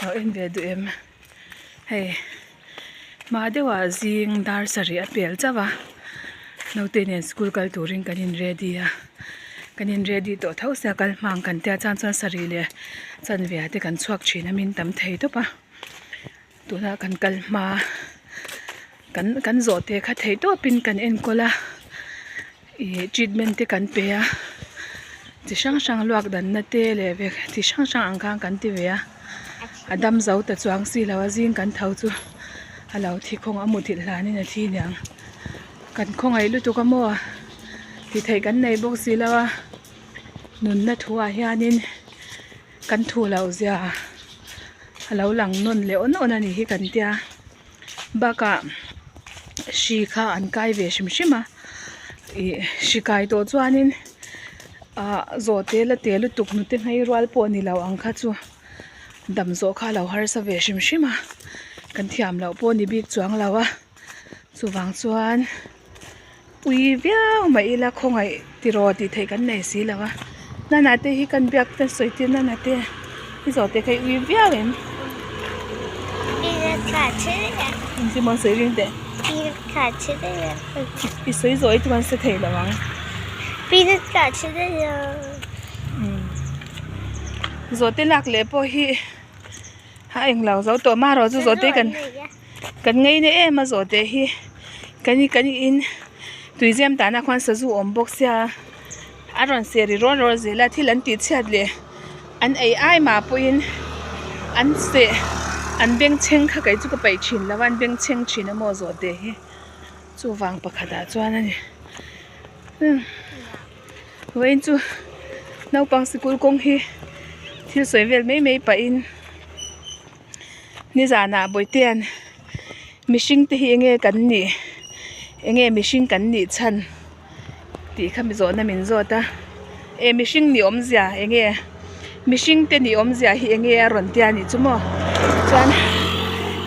Lo en ve duh em hei hma deuhah zing dar sarih a pel chauh a naute nen school kal turin kan in ready a kan in ready tawh tho sia kal hma ang kan tia chuan chuan sarih leh chanve ah te kan chhuak thin a min tam thei tawp a tuna kan kal hma kan kan zawh te kha theih tawpin kan enkawl a ih treatment te kan pe a chi hrang hrang luak danna te leh ve chi hrang hrang ang khan kan ti ve a a dam zo ta chuang si lo a zing kan tho chu a lo thi khawng a muthilh hlanin a thi aniang kan khawngaih lutuk a maw tih theih kan nei bawk si lo a nunna thu ah hianin. Kan thu loh zia a lo lang nawn leh awn awn a nih hi kan tia bakah hri kha an kai ve hrim hrim a ih hri kai tawh chuanin ah zawhte la te lutuk hnute hmei rual pawh ni lo ang kha chu dam zawh kha a lo harsa ve hrim hrim a kan thiam loh pawh ni bik chuang lo a chuvang chuan. Pui viau mah ila khawngaih tiraw tih theih kan nei si lo a nana te hi kan biak te sawi tir nana te i zawh te kha i ui viau em engtin maw sawi ring teh i sawi zawh hi chuan sa thei lo ang zawh te lak leh pawh hi a englo zo tawh marawh chu zawh te kan. Kan ngeina em a zawh teh hi kan kan in tuizem tana khuan sazu awm bawk sia a rawn seh ri rawn rawn zel a thil an tih chhiat leh an ei ai mah pawhin an seh an bengchheng kha kei chu ka peih thin lo a an bengchheng thin a maw zawh teh hi chuvang pakhatah chuan a ni vawiin chu naupang sikul kawng hi thil sawi vel mai mai pahin. Nizanah Bawitea'n mihring te hi enge kan nih enge mihring kan nih chhan tih kha mi zawhna min zawt a e mihring ni awmzia enge mihring te ni awmzia hi enge a rawn tia nih chu maw chuan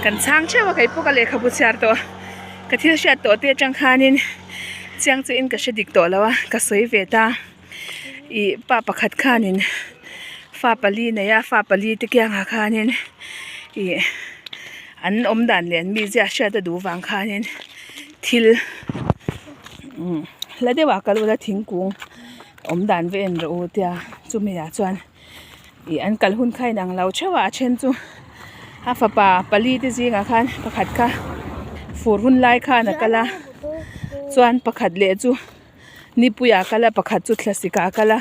kan chhang theuh a kei pawh ka lehkhabu chhiar tawh ka thil hriat tawh te atang khanin chiang chiahin ka hre dik tawh lo a ka sawi ve ta. Ih pa pakhat khanin fa pali nei a fa pali te kiangah khanin ih an awm dan leh an mizia hriat a duh vang khanin thil umm hla deuhah kal ula thingkung awm dan va en rawh u tia chumi ah chuan ih an kal hun kha inang lo theuh a a then chu a fapa pali te zingah khan pakhat kha fur hun lai khan a kal a chuan pakhat leh chu. Nipuiah a kal a pakhat chu thlasik ah a kal a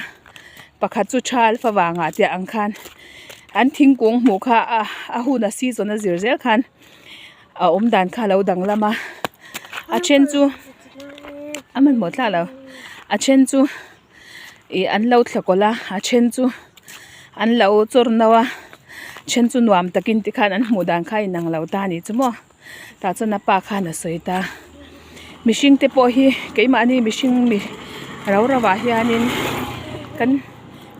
pakhat chu thal favangah tih ang khan an thingkung hmuh kha a a hun a season a zir zel khan a awm dan kha a lo danglam a a then chu a hmanhmawh thlak lo a then chu ih an lo thla kawlh a a then chu an lo chawr no a then chu nuam takin tikhan an hmuh dan kha a inang lo ta a nih chu maw. Tah chuan a pa khan a sawi ta mihring te pawh hi keimahni mihring mi rau rau ah hianin kan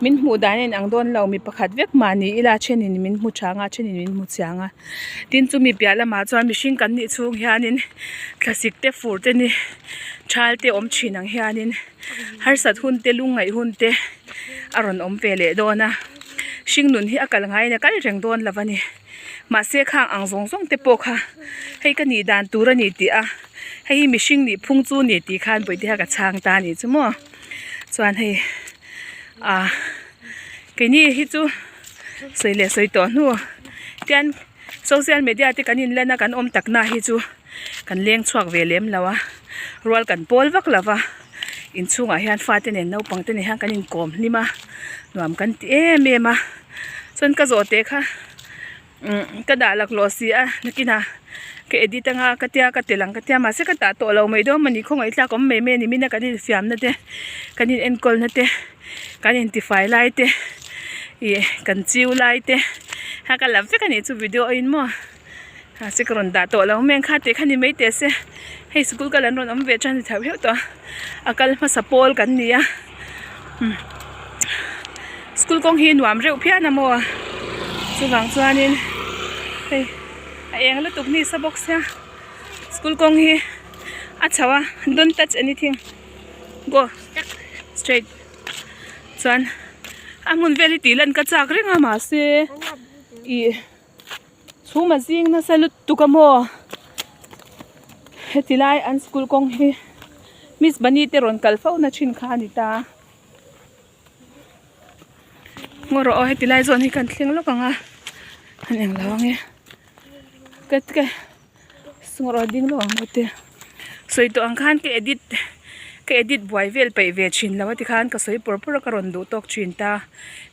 min hmuh dan a inang dawn lo mi pakhat vek mahni ila a thenin min hmu chang a a thenin min hmu chiang a tin chumi piah lamah chuan mihring kan nih chhung hianin thlasik te fur te ni thal te awm thin ang hianin harsat hun te lungngaih hun te a rawn awm ve leh dawn a hringnun hi a kal ngaiin a kal reng dawn lo a ni. Mahse khang ang zawng zawng te pawh kha hei ka nih dan tur a ni tih a hei hi mihring nih phung chu ni tih khan bawihte kha ka chhang ta a nih chu maw chuan hei ah keini hi chu sawi leh sawi tawh hnu tian social media te kan inlan a kan awm tak na hi chu kan leng chhuak ve lem lo a rual kan pawl vak lo va inchhungah hian fate nen naupang te nen hian kan inkawm hlim a nuam kan ti em em a chuan ka zawh teh kha umm ka dah laklawh si a nakinah ka edit anga ka tia ka tel ang ka tia mahse ka tah tawh lo mai dawn mawni khawngaih tlak awm mai mai a ni mina kan infiamna te kan in enkawlna te kan intifai lai te ih kan chiu lai te ha ka lam vek a nih chu video in maw. Mahse ka rawn dah tawh lo mai ang kha tih kha ni mai teh se hei sikul kal an rawn awm ve tan ni theuh theuh tawh a a kal hmasa pawl kan ni a umm school kawng hi nuam reuh phian a maw chuvang chuanin hei a eng lutuk ni sa bawk sia school kawng hi a chho a don't touch anything go straight chuan a hmun vel hi tih lan ka chak reng a mahse ih. Chhum a zing nasa lutuk a maw heti lai an school kawng hi miss bunny te rawn kal fo na thin kha a ni ta ngaw rawh aw heti lai zawn hi kan thleng lawk ang a an englo ang e ka ka ngaw rawh ding lawk ang te sawi tawh ang khan ka edit ka edit buai vel peih ve thin lo a tikhan ka sawi pawr pawr a ka rawn duh tawk thin ta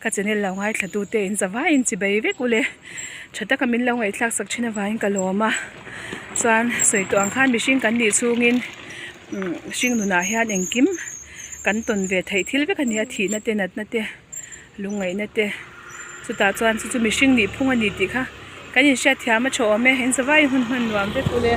ka channel lo ngaithla tu te in zavaiin chi bai vek ule tha taka min lo ngaihthlak sak thin avangin ka lawm a chuan sawi tawh ang khan mihring kan nih chhungin umm hring nunah hian engkim kan tawn ve theih thil vek a ni a thihna te natna te lungngaihna te chutah chuan chu chu mihring nih phung a ni tih kha kan inhriat thiam a tha awm e in zavaiin hun hman nuam vek ule.